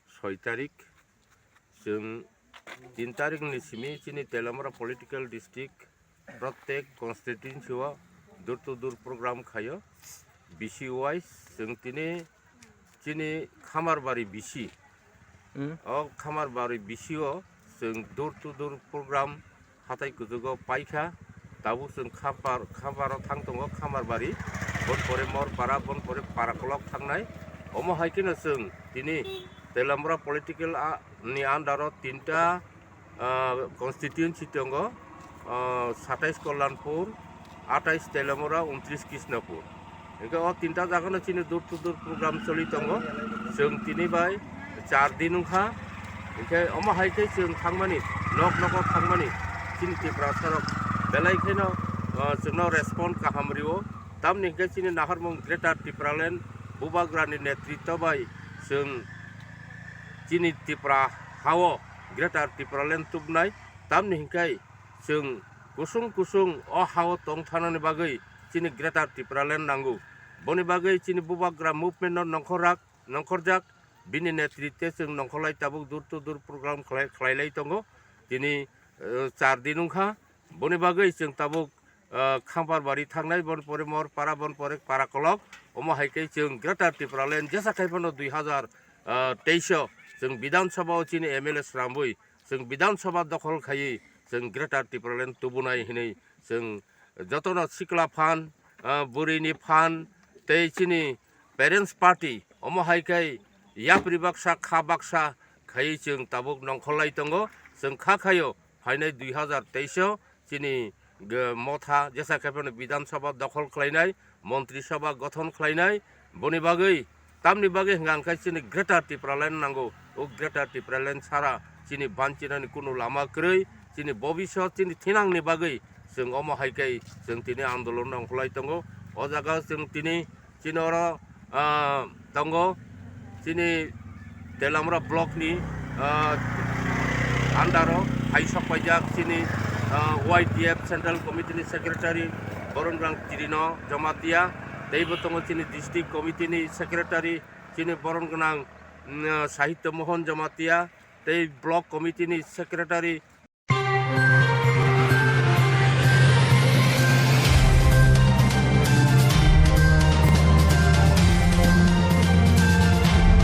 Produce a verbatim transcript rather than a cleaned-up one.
Soi tarik, chwng tin tarik ni simi chini Teliamura political district, prottek constituency o door to door program khaio. B C wise chwng tini chini Khamarbari B C. Hmm. O Khamarbari B C o chwng door to door program hatai kuchugo paikha. Tabuk chwng Khamar, Khamaro thang tongo, Khamarbari, bon pore Morpara, bon pore Parakolok thangnai. Omo hai kheno chwng tini Teliamura political a, ni under o tinta, ah, constituency tongo, ah, satais Kollanpur, atais Teliamura, untris Krishnapur. Hingke o tinta jagano chini door to door program choli tongo. Chwng tini bai char din wngkha. Hingke omo hai khe chwng thangmani, nok nogo thangmani chini Tiprasarok belai kheno, ah, chwngno respond kaham rio. Tamni hingke chini naharmung Greater Tipraland Bubagrani netritw bai chwng chini Tipra hao Greater Tipraland tubunai. Tamni hingke chwng kusung kusung o hao tong thanani bagwi chini Greater Tipraland nango. Boni bagwi chini Bubagra movement no nongkhorjak, nongkhorjak, bini netritwe chwng nongkholai tabuk door to door program khlai, khlailai tongo. Tini, eh, char din wngkha. Boni bagwi chwng tabuk, eh, Khamparbari thangnai, bon pore Morpara, bon pore Parakolok. Omo hai khe chwng Greater Tipraland jesa khai phano dui hazar teis o chwng Bidhan Sabha o chini M L A srambwi chwng Bidhan Sabha dokhol khaiwi chwng Greater Tipraland tubunai hinwi chwng jotono sikla phan, ah, bwrwini phan tei chini parents party omo hai khe yapri baksa kha baksa khaiwi chwng tabuk nongkholai tongo. Chwng kha khaio phainai dui hazar teis o chini ge-, motha jesa khe phano Bidhan Sabha dokhol khlainai, Montri Sabha gothon khlainai, boni bagwi, tamni bagwi hwnka hwnkhe chini Greater Tipraland nango. O Greater Tipraland sara chini banchinani kunu lama kwrwi, chini bobisot, chini thinangni bagwi chwng omo hai khe chwng tini andolon nongkholai tongo. O jaga chwng tini chini oro, ah, tongo chini Teliamura block ni, ah, under o hai sok paijak chini, ah, Y T F Central Committee ni Secretary Boron Gwnang Tirino Jamatia, teibo tongo chini District Committee ni Secretary chini Boron Gwnang, mm, Sahitya Mohon Jamatia, tei Block Committee ni Secretary